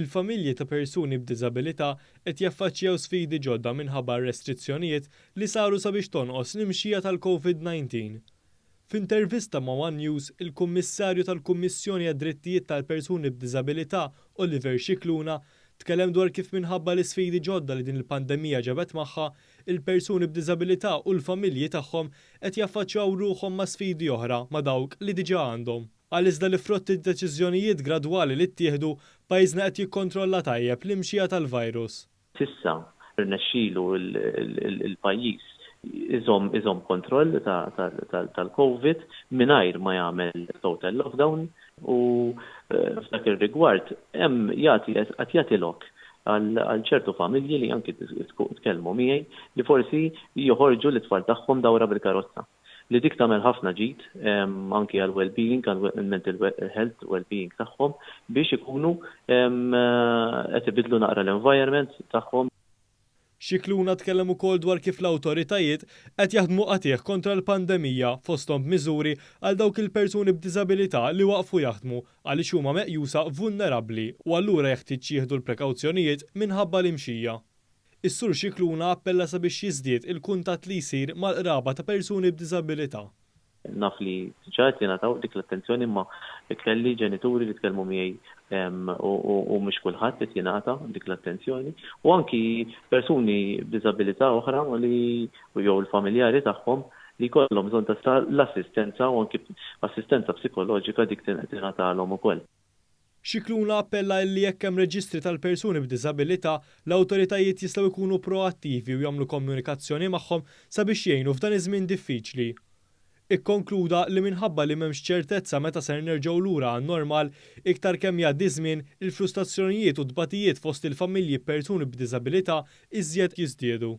Il-familji ta' persuni b'diżabilità qed jaffaċċjaw sfidi ġodda minħabba r-restrizzjonijiet li saru sabiex tonqos l-imxija tal-Covid-19. F'intervista ma' one News, il-Kummissarju tal-Kummissjoni għad-Drittijiet tal-Persuni b'Diżabilità, Oliver Scicluna, tkellem dwar kif minħabba l-isfidi ġodda li din il-pandemija ġabet magħha, il-persuni b'diżabilità u l-familji tagħhom qed jaffaċċjaw ruħhom ma' sfidi oħra ma' dawk li diġà għandhom. Qal iżda li frott id-deċiżjonijiet gradwali li ttieħdu, pajjiżna qed jikkontrolla tajjeb l-imxija tal-virus. S'issa rnexxilu l-pajjiż iżomm iżomm kontroll tal-Covid mingħajr ma jagħmel total lockdown u f'dak ir-rigward hemm jagħti qed jagħti lok għal ċertu familji li anki tkellmu miegħi li forsi joħorġu l-itfal tagħhom dawra bil-karozza. Li dik tagħmel ħafna ġid anki għal well-being, għal mental health well-being tagħhom biex ikunu qed ibiddlu naqra l-environment tagħhom. Scicluna tkellem ukoll dwar kif l-awtoritajiet qed jaħdmu qatigħ kontra l-pandemija fosthom b'miżuri għal dawk il-persuni b'diżabilità li waqfu jaħdmu għaliex huma meqjusa vulnerabbli u allura jeħtieġ jieħdu l-prekawzjonijiet minħabba l-imxija. Is-Sur Scicluna appella sabiex jiżdied il-kuntatt li jsir mal-qraba ta' persuni b'diżabilità. Naf li diġà qed jingħataw dik l-attenzjoni imma kelli ġenituri li tkellmu miegħi u mhux kulħadd qed jingħata dik l-attenzjoni. U anki persuni b'diżabilità oħra li jew il-familjari tagħhom li jkollhom bżonn ta' l-assistenza u anki assistenza psikoloġika dik tingħatalhom ukoll. Scicluna appella illi jekk hemm reġistri tal-persuni b'diżabilità, l-awtoritajiet jistgħu jkunu proattivi u jagħmlu komunikazzjoni magħhom sabiex jgħinu f'dan iż-żmien diffiċli. Ikkonkluda li minħabba li m'hemmx ċertezza meta ser nerġgħu lura għan-normal, iktar kemm jgħaddi żmien, il-frustrazzjonijiet u t-tbatijiet fost il-familji b'persuni b'diżabilità iżjed jiżdiedu.